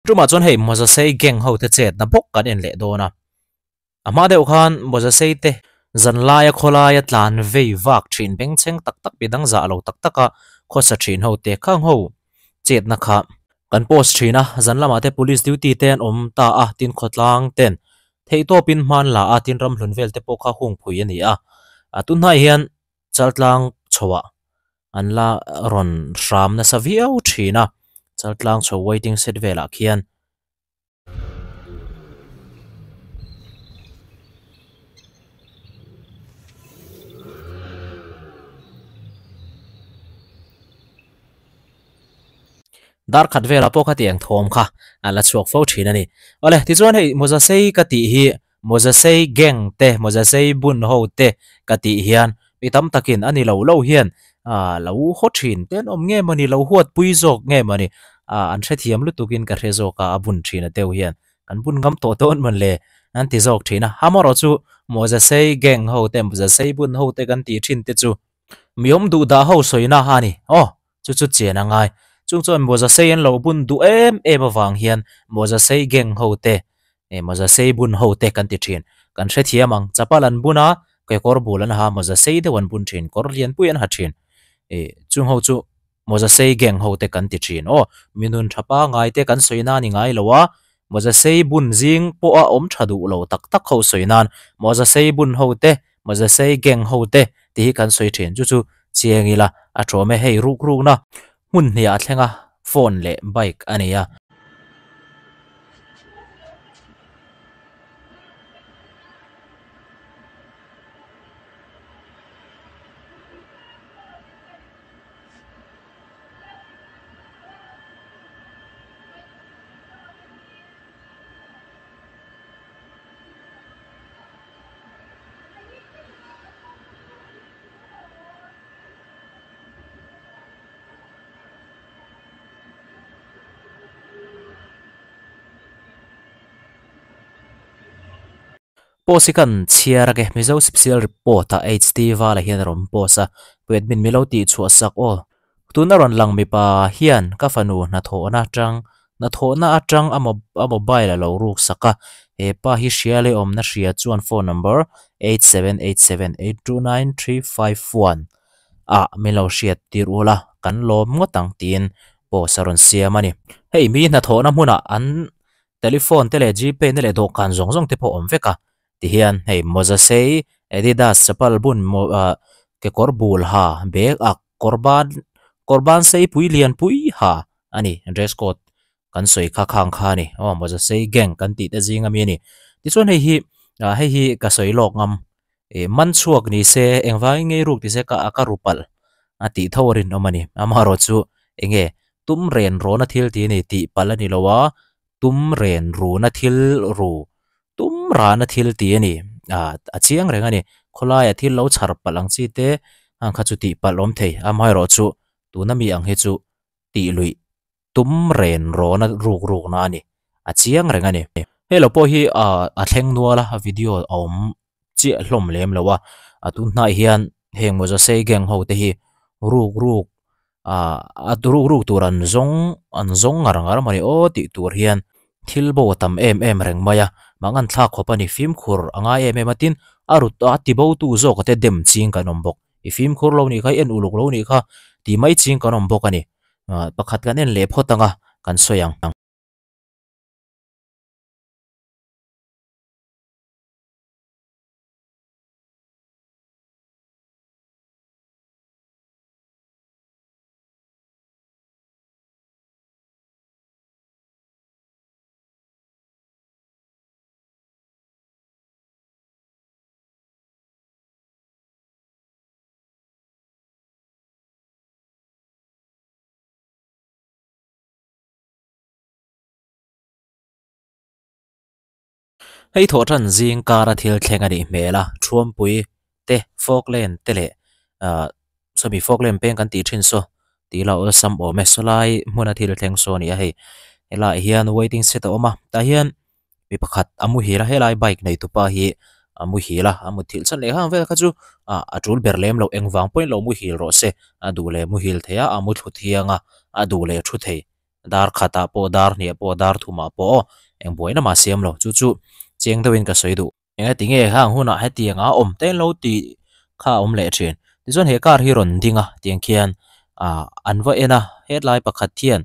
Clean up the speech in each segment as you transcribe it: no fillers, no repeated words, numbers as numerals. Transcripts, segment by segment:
Tumah chuan hei Mawzasei gang ho te chetna bawk kan en leh dawn a. A hma deuh khan Mawzasei te zanlaia khawlaia tlan vei vak thin bengchheng tak tak mi dang zah lo tak taka khawsa thin ho te khang ho chetna kha kan post thin a. Zan lamah te police duty te an awm ta a, tin khawtlang ten theihtawpin hman la a, tin ramhlun vel te pawh kha hungphui a ni a. Tunhnai hian Chaltlang chhoah an la rawn hram nasa viau thin a, Chaltlang chho waiting shed velah khian. Dar khat velah pawh khatiang thawm kha a la chhuak fo thin a ni. Awle, tichuan hei Mawzasei ka tih hi Mawzasei gang te, Mawzasei bun ho te ka tih hian mi tam takin a ni lo lo hian ah lo haw thin te an awm nge mawni, lo huat pui zawk nge mawni ah an hrethiam lutukin ka hre zawk a, a bun thin a deuh hian kan bun ngam tawh dawn mawn le an ti zawk thin a. Amaherawh chu Mawzasei gang ho te, Mawzasei bun ho te kan tih thin te chu mi awm duh dah ho sawina a ni. Aw! Chu chu chian a ngai. Chung chuan Mawzasei an lo bun duh em em avang hian Mawzasei gang ho te, eh Mawzasei bun ho te kan ti thin. Kan hrethiam ang, chapal an bun a, kekawr bul an ha, Mawzasei deuh an bun thin, kawr lianpui an ha thin. Eh chung ho chu Mawzasei gang ho te kan ti thin. Aw, mi nun tha pangai te kan sawi nan i ngai lo a, Mawzasei bun zing pawha awm tha duh lo tak tak ho sawi nan Mawzasei bun ho te, Mawzasei gang ho te tih hi kan sawi thin. Chu chu chiang ila a tawm e, hei ruk rukna hmun hniah a thleng a, phone leh bike a nei a. Post hi kan chhiar age Mizo Sipsial Report ah HT vala hian a rawn post a, pu admin milo tih chhuah sak aw. Tuna rawn lang mipa hian ka fanu hnathawhna atang hnathawhna atang a a mobile a lo ruk sak a, he pa hi hria leh awmna hria chuan phone number 8787829351 ah min lo hriat tir ul a, kan lawm ngawt ang tiin post a rawn siam a ni. Hei mi hnathawhna hmunah an telephone te leh gpay na leh dawhkan zawng zawng te pawh a awm vek a, tihian hei mawza sei adidas chapal bun maw ah kekawr bul ha bag ak kawr ban kawr ban sei pui lian pui ha a ni dress code kan sawi kha khang kha a ni aw mawza sei gang kan tih te zing ami a ni tichuan hei hi ah hei hi ka sawi lawk ngam ih man chhuak ni se engvangin nge i ruk ti se ka ka ru palh a tih tho a rinawm a ni amaherawh chu eng nge tum ren rawna thil tih a ni tih palh a ni lo a tum ren runa thil ru tum rana thil tih a ni ah a chiang reng a ni khawlaia thil lo chhar palh ang chi te ang kha chu tih palh awm thei amaherawh chu tuna mi ang hi chu tih luih tum ren rawna ruk ruk na a ni a chiang reng a ni hei lo pawh hi ah a thleng nual a video a awm chiah hlawm lem lo a a tun hnai hian heng mawzasei gang ho te hi ruk ruk ah a ruk ruk tur an zawng an zawng ngar ngar mawni aw tih tur hian thil bo a tam em em reng mai a mangan thlak khawp a ni fimkhur a ngai em em a tin a rut a ti bo tu zawk te dem ching kan awm bawk i fimkhur lo nih kha i en uluk lo nih kha tih mai ching kan awm bawk a ni ah pakhat kan en leh phawt ang a kan sawi ang. Hei thawh tan zing kara thil thleng a nih hmel a, Thuampui te Falkland te leh ah sawmi Falkland peng kan tih thin saw tih lah awlsam awm e sawlai hmuna thil thleng saw a ni a hei helaiah hian waiting shed a awm a tah hian mi pakhat a muhil a helai bike nei tupa hi a muhil a a mutthilh chhan leh hang vel kha chu ah a tul ber lem loh engvang pawhin lo muhil rawh se a duh leh muhil thei a a mu thlu thiang a a duh leh thu thei. Dar khatah pawh dar hniah pawh dar thumah pawh aw eng buaina mah siam lo chu chu chiang deuhin ka sawi duh. Engati nge hang hunah hetiang a awm te lo tih kha a awm leh thin. Tichuan he car hi rawn ding a tiang khian ah an va en a hetlai pakhat hian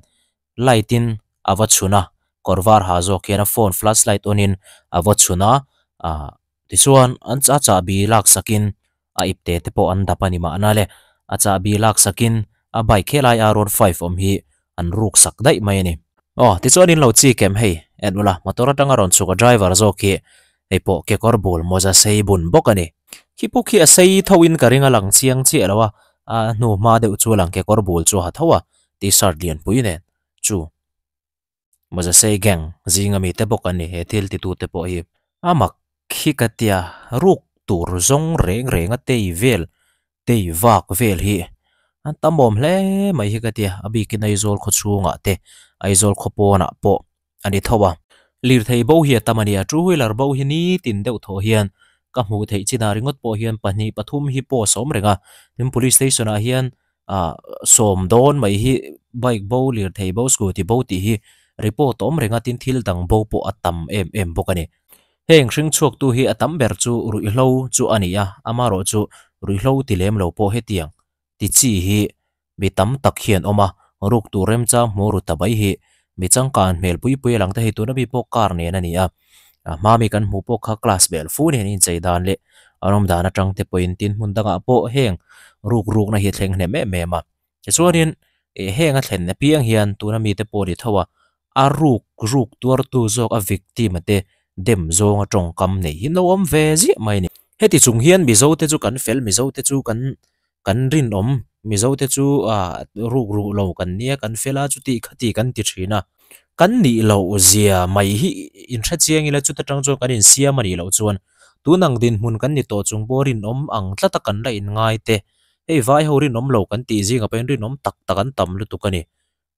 light in a va chhun a kawr var ha zawk hian a phone flash light on in a va chhun a ah tichuan an a chahbi lak sakin a ipte te pawh an dap a ni mahna le a chahbi lak sakin a bike helai R one five awm hi an ruk sak daih mai a ni. Aw tichuan in lo chi kem hei en ula motor atanga rawn chhuk a driver zawk hi hei pawh kekawr bul mawza sei bun bawk a ni. Khi puk hi a sei tho in ka ring a lang chiang chiah lo a a hnu hma deuh chu a lang kekawr bul chu a ha tho a t-shirt lianpui nen chu. Mawza sei gang zinga mite bawk an ni he thil titu te pawh hi a mak khi ka tia ruk tur zawng reng reng a tei vel tei vak vel hi an tam awm hle mai hi ka tia a bikin Aizawl khaw chhungah te Aizawl khaw pawnah pawh a ni tho a lirthei bo hi a tam a ni a two wheeler bo hi nitin deuh thawh hian ka hmuh theih chinah ringawt pawh hian pahnih pathum hi post a awm reng a tin police station ah hian ah sawm dawn mai hi bike bo lirthei bo scooty bo tih hi report a awm reng a tin thil dang bo pawh a tam em em bawk a ni. Heng hring chhuak tu hi a tam ber chu ruihhlo chu a ni a amaherawh chu ruihhlo ti lem lo pawh hetiang ti chi hi mi tam tak hian awm a ruk tur remchang hmuh ru ta mai hi mi changkan hmel pui pui a lang te hei tuna mi pawh car nen a ni a a hma mi kan hmuh pawh kha class bel fu nen inchei dan leh a rawng dan atang te pawhin tin hmun dangah pawh heng ruk rukna hi a thleng hnem em em a tichuanin eh heng a thlen apiang hian tuna mite pawh a ni tho a a ruk ruk tuar tu zawk a victim a te dem zawnga tawngkam nei hi no awm ve ziah mai a ni. Heti chung hian Mizo te chu kan fel Mizo te chu kan kan rinawm Mizo te chu ah ruk ruk lo kan nia kan fel a chuti khati kan ti thin a kan nih loh zia mai hi inhre chiang ila chuta tang chuan kan insiam a nih loh chuan tun ang dinhmun kan ni tawh chung pawh rinawm ang tlat a kan la inngai te hei vai ho rinawm lo kan tih zingah pawhin rinawm tak tak an tam lutuk a ni.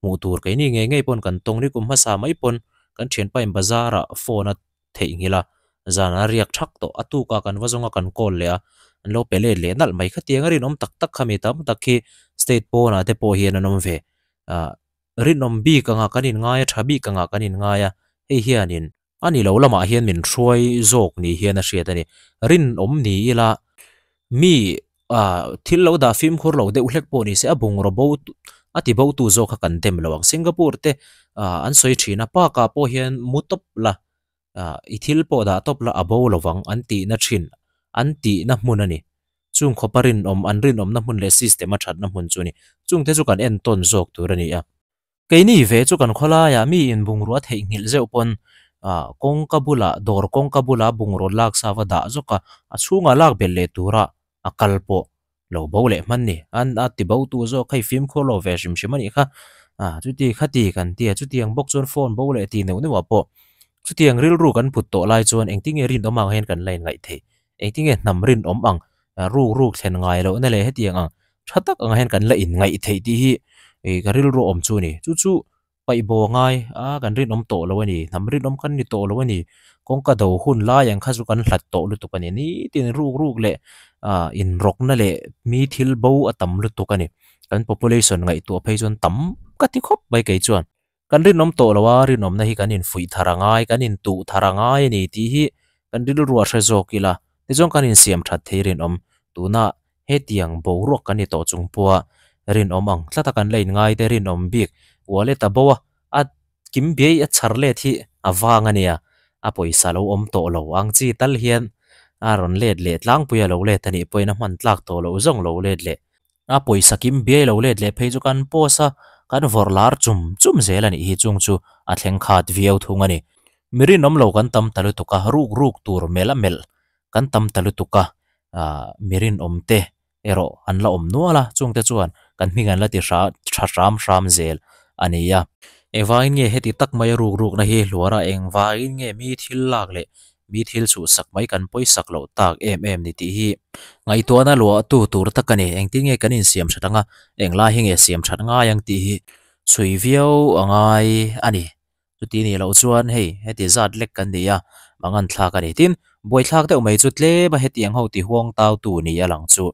Hmuh tur keini ngei ngei pawn kan tawng ni kum hmasa mai pawn kan thianpa in bazar ah phone a theihnghilh a, zan a riak thak tawh a tuk a kan va zawng a kan call leh a, an lo pe let leh nalh mai khatiang a rinawm tak tak kha mi tam tak khi state pawn ah te pawh hian an awm ve ah rinawm bik anga kan inngai a tha bik anga kan inngai a hei hianin A ni lo lamah hian min hruai zawk ni hian a hriat a ni. Rinawm ni ila mi ah thil lo dah fimkhur lo deuh hlek pawh ni se a bungraw bo a ti bo tu zawk kha kan dem lo ang. Singapore te ah an sawi thin a park ah pawh hian mu tawp la ah i thil pawh dah tawp la a bo lo vang an tihna thin an tihna hmun a ni. Chung khawpa rinawm an rinawmna hmun leh system a thatna hmun chu a ni. Chungte chu kan entawn zawk tur a ni a. Keini ve chu kan khawlaiah mi in bungrua theihnghilh zeuh pawn ah kawngka bulah dawr kawngka bula bungraw lak sa va dah zawk a, a chhungah lak belh leh tura a kal pawh lo bo leh hman ni. An a ti bo tu zawk hei fimkhur lo ve hrim hrim a nih kha ah chuti khati kan tia chutiang bawk chuan phone bo leh ti neuh neuh ah pawh chutiang rilru kan put tawh lai chuan engtinge rinawm ang hian kan la inngaih theih engtinge hnam rinawm ang ruk ruk thlen ngai lohna leh hetiang ang tha tak ang hian kan la inngaih theih tih hi ih ka rilru awm chu a ni. Chu chu paih bo a ngai a kan rinawm tawh lo a ni hnam rinawm kan ni tawh lo a ni kawngka do hun lai ang kha chu kan hlat tawh lutuk a ni nitin ruk ruk leh ah inrawkna leh mi thil bo a tam lutuk a ni kan population ngaihtuah phei chuan tam ka ti khawp mai kei chuan. Kan rinawm tawh lo a, rinawmna hi kan infuih thar a ngai, kan intuh thar a ngai a ni tih hi kan rilru a hre zawk ila, tichuan kan insiam that thei rinawm. Tuna hetiang boruak kan ni tawh chung pawha rinawm ang tlata kan la inngai te rinawm bik wallet a bo a, a kim biai a chhar let hi a vang a nia, a pawisa lo awm tawh lo ang chi tal hian a rawn let leh tlangpui a lo let a nih pawhin a hman tlak tawh loh zawng lo let leh. A pawisa kim biai lo let leh phei chu kan post a, kan vawrh lar chum chum zel a nih hi chung chu a thleng khat viau thung a ni. Mi rinawm lo kan tam ta lutuk a, ruk ruk tur melh a melh kan tam ta lutuk a, ah mi rinawm te erawh an la awm nual a, chungte chuan kan hming an la ti hra tha hram hram zel a ni a. Engvangin nge heti tak mai a ruk rukna hi hluar a, engvangin nge mi thil lak leh Mi thil chhuhsak mai kan pawisak loh tak em em ni tih hi ngaihtuahna luahtu tur tak a ni. Engtin nge kan insiam that ang a, englai hi nge siam that ngai ang tih hi chhui viau a ngai a ni. Chuti nih loh chuan hei heti zat lek kan ni a, mangan thlak a ni. Tin, buaithlak deuh mai chu tlem a hetiang ho ti huang tau tu ni a lang chu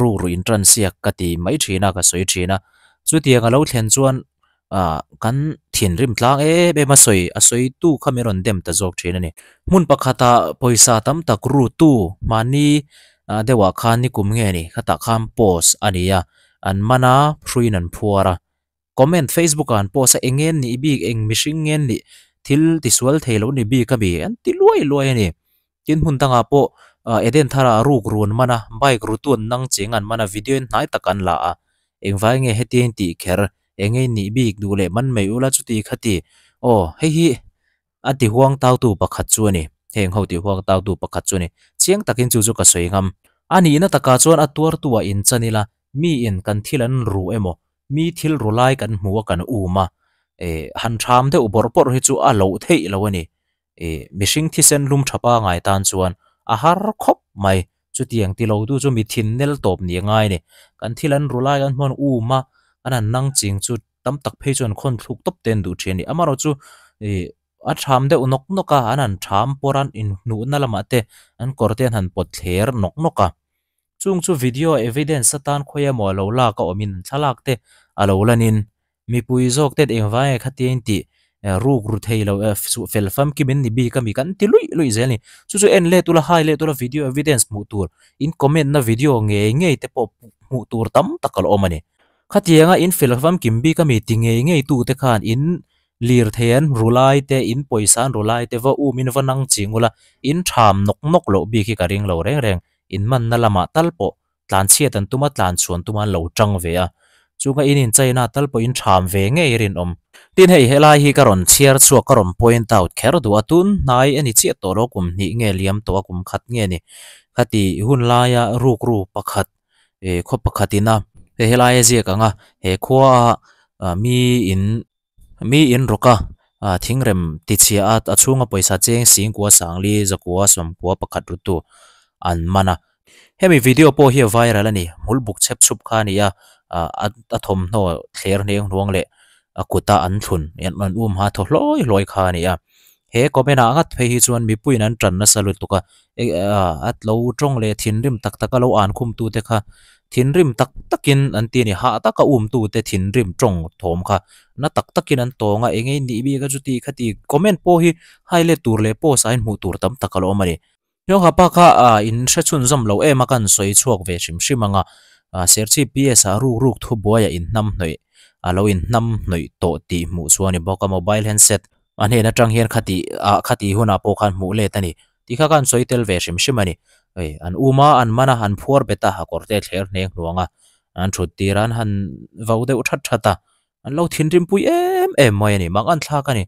rukru in tan siak ka ti mai thin a, ka sawi thin a. Chutiang a lo thlen chuan ah kan. thinrim tlang em em a sawi a sawi tu kha min rawn dem ta zawk thin a ni. Hmun pakhata pawisa tam tak ru tu mahni ah deuhah khan nikum nge ni khatah khan post a ni a an man a hruiin an phuar a comment facebook ah an post a eng nge an nih bik eng mihring nge an nih thil tisual thei lo ni bik a mi an ti luai luai a ni. Tin hmun dangah pawh ah Eden tharah ruk ru an man a, bike rutu an nang cheng an man a, video in hnai tak an la a, engvai nge hetiang in tih kher, eng nge in nih bik duh leh man mai ula chuti kha ti, aw hei hi a ti huang tau tu pakhat chu a ni, heng ho ti huang tau tu pakhat chu a ni, chiang takin chu chu ka sawi ngam. A nihna takah chuan a tuartu ah in chan ila, mi in kan thil an ru emaw, mi thil ru lai kan hmu a kan um a, eh han tham deuh bawrh bawrh hi chu a loh theih lo a ni. Ih mihring thisen lum tha pangai tan chuan a har khawp mai. Chutiang ti lo tu chu mi thin nel tawp ni a ngai a ni. Kan thil an ru lai kan hmuan um a, an han nang ching chu tam tak phei chuan khawn thluk tawp te an duh thin a ni. Amaherawhchu ih a tham deuh nawk nawk a, an han tham pawr a, inhnuhna lamah te an kawr te an han pawt thler nawk nawk a. Chung chu video evidence atan khawi emaw a lo lak a awmin an thlalak te a lo lanin Mipui zawk te engvang nge khatia in tih ruk ru thei lo fel famkim in ni bik a mi kan ti luih luih zel a ni. Chu chu en let ula hai let ula video evidence hmuh tur in comment na video ngei ngei te pawh hmuh tur tam tak a lo awm a ni. Khatianga in fel famkim bik a mi ti ngei ngei tu te khan in lir thei an ru lai te in pawisa an ru lai te va um in va nang ching ula in tham nawk nawk loh bik hi ka ring lo reng reng in manna lamah tal pawh tlan chhiat an tum a, tlan chhuan tum a an lo tang ve a, chunga in in China tal pawhin tham ve ngei rinawm. Tin hei helai hi ka rawn chhiar chhuak ka rawn point out kher duh a, tun hnai a ni chiah tawh lo kum hnih nge liam tawh a kum khat nge ni khati hun laia rukru pakhat eh khaw pakhat ina hei helai a ziak ang a he khua a mi in mi in rawk a ah thingrem tichhia a a chhunga pawisa cheng singkua sangli zakua sawmkua pakhat rutu an man a hemi video pawh hi a viral a ni hmul buk chhep chhup kha a ni a ah a thawmhnaw thler hneng hnuang leh a kuta an thlun an um ha thaw hlawi hlawi kha a ni a he comment ah ngat phei hi chuan mipuiin an tan nasa lutuk a a lo tawng leh thinrim tak tak a lo an khum tu te kha thinrim tak tak in an ti a ni hah taka um tu te thinrim tawng thawm kha na tak tak in an tawng a eng nge nih bik a chuti khati comment pawh hi highlight tur leh post ah hian hmuh tur tam tak a lo awm a ni. Hlawha pa kha in hre chhunzawm lo em a kan sawi chhuak ve hrim hrim ang a, Serchhip PS ah ruk ruk thu buaiah inhnam hnawih a lo inhnam hnawih tawh tih hmuh chu a ni bawk a, mobile handset a hnen atang hian khati ah khati hunah pawh khan hmuh let a ni tih kha khan sawi tel ve hrim hrim a ni. Hei an um a, an man a, an phuar bet a, a kawr te thler hneng hnuang a, an thut tir a, an han vo deuh that that a, an lo thinrim pui em em mai a ni, mak an thlak a ni.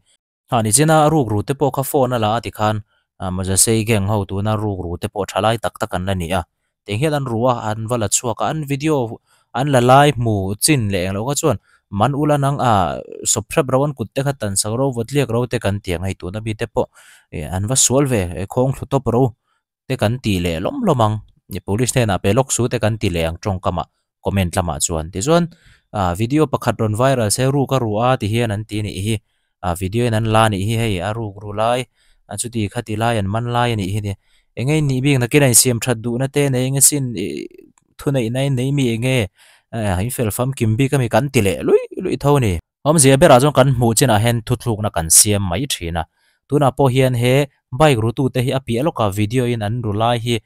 Ha nichina rukru te pawh kha phone a la a tikhan Majasei gang ho tuna rukru te pawh thalai tak tak an la ni a, tiang hian an ru a, an va la chhuak a, an video an la lai hmu chin leh englo kha chuan man ula nang a sawp hrep ro an kut te kha tan sak ro vawtliak ro te kan ti ang hei tuna mi te pawh an va sual ve khawng thlu tawp ro. te kan ti leh lawm lawm ang police hnenah pe lawk su te kan ti leh ang tawngkamah comment lamah chuan tichuan ah video pakhat rawn viral se ruk a ru a ti hian an ti a nih hi ah video in an la a nih hi hei a ruk ru lai a chuti khati lai an man lai a nih hi nia eng nge nih bik nakin a insiam that duhna te nei eng nge sin ih thuneihna in nei mi eng nge ah in fel famkim bik ami kan ti leh luih luih tho a ni. Awmzia berah chuan kan hmuh chinah hian thuthlukna kan siam mai thin a. Tunah pawh hian he bike rutute hi a piah lawkah video in an ru lai hi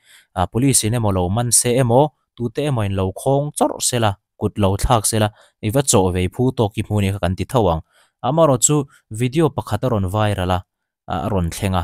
police in emaw lo man se emaw tute emaw in lo khawng chawrh se la, kut lo thlak se la, i va chawh vei phu tawk i hmu nia kha kan ti tho ang. Amaherawhchu video pakhat a rawn viral a, a rawn thleng a.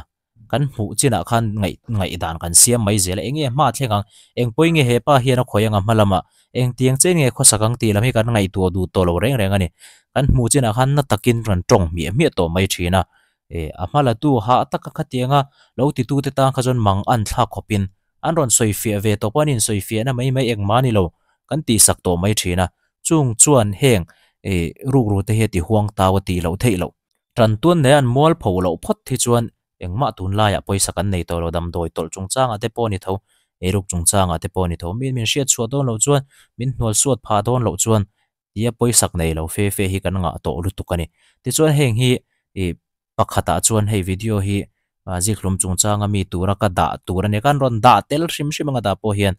Kan hmuh chinah khan ngaih ngaihdan kan siam mai zel a, eng nge hma thleng ang, eng pawi nge hepa hian a khawi anga hma lamah engtiang che nge khawsak ang tih lam hi kan ngaihtuah duh tawh lo reng reng a ni. Kan hmuh chinah khan na takin kan tawng hmiah hmiah tawh mai thin a, e a hma la tu hah taka khatianga lo titu te tan kha chuan mang an thlak khawpin an rawn sawi fiah ve tawp a, an insawi fiahna mai mai engmah a ni lo kan tihsak tawh mai thin a, chung chuan heng e rukru te hi a ti huang tau a tih loh theih loh. Tantuan nei an mual pho loh phawt hi chuan engmah tunlaiah pawisa kan nei tawh lo, damdawi tawlh chungchangah te pawh a ni tho, eiruk chungchangah te pawh a ni tho. Min min hriat chhuah dawn loh chuan, min hnual suat phah dawn loh chuan tia pawisak nei lo fe fe hi kan ngah tawh lutuk a ni. Tichuan heng hi ih pakhatah chuan hei video hi zikhlum chungchanga mi tura ka dah tur a ni a, kan rawn dah tel hrim hrim anga dah pawh hian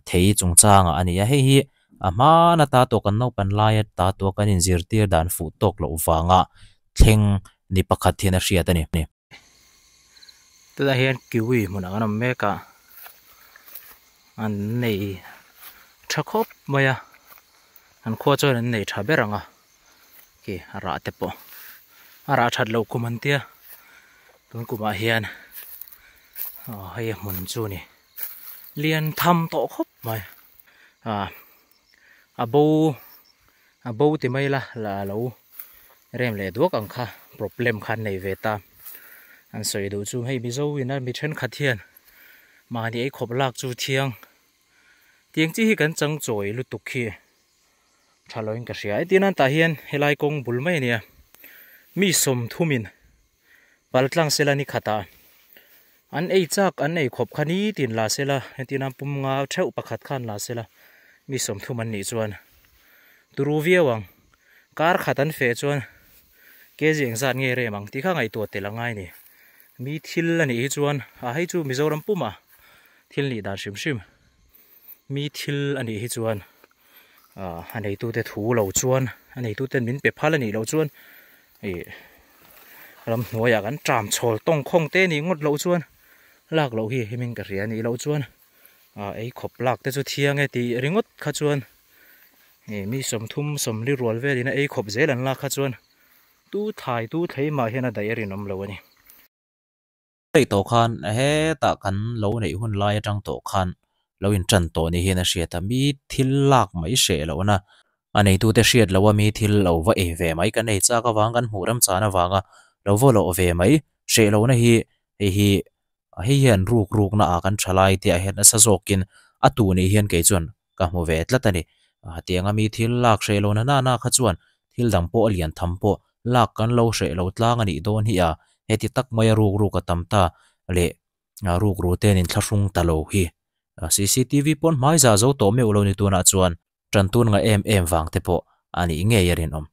thei chungchangah a ni a, hei hi A hmana ta tawh kan naupan laia ta tawh kan inzirtir dan fuh tawk loh vanga thleng ni pakhat hian a hriat a ni. Tunah hian kiwi hmunah kan awm mek a, an nei tha khawp mai a, an khua chuan an nei tha ber ang a, khi a rah te pawh a rah that loh kum an tia tun kumah hian aw hei a hmun chu a ni lian tham tawh khawp mai ah a bo a bo ti mai la la lo rem leh duak ang kha problem kha an nei ve ta an sawi duh chu hei mizo ina mi thenkhat hian mahni ei khawp lak chu thiang tiang chi hi kan chang chawi lutuk khi tha lo in ka hria heti nan tah hian helai kawng bul mai ania mi sawmthum in pal tlang sela ni khatah an ei chak an ei khawp kha nitin la sela heti nan pum nga theuh pakhat khan la sela mi sawmthum an nih chuan turu viau ang kar khat an feh chuan kg engzat nge rem ang tih kha ngaihtuah tel a ngai a ni mi thil a nih hi chuan a hei chu Mizoram puma thil nih dan hrim hrim. Mi thil a nih hi chuan ah a neitute thu lo chuan a neituten min pe phal a nih loh chuan ih ramhnuaiah kan ṭam chhawl tawng khawng te nih ngawt loh chuan lak loh hi hemin ka hria a nih loh chuan ah ei khawp lak te chu thiang e tih ringawt kha chuan ih mi sawmthum sawmli rual velin a ei khawp zel an lak kha chuan tu thai tu thlei mah hian a daih a rinawm lo a ni. Hei tawh khan hetah kan lo neih hun lai atang tawh khan lo in tan tawh ni hian a hriat a, mi thil lak mai hreh lohna a neitute hriat loh a mi thil lo va ei ve mai kan ei chak avang kan hmuh remchan avanga lo va lawh ve mai hreh lohna hi hei hi hei hian ruk rukna ah kan tha lai te ah hian nasa zawkin a tu nih hian kei chuan ka hmu ve tlat a ni. Hetianga mi thil lak hreh lohna nana kha chuan thil dang pawh a lian tham pawh lak kan lo hreh lo tlang a nih dawn hi a, heti tak maia ruk ruk a tam ta leh ruk ru te an inthlahrung ta lo hi. Cctv pawn hmai zah zo tawh meuh lo ni tunah chuan tan tun nga em em vang te pawh a nih ngei a rinawm.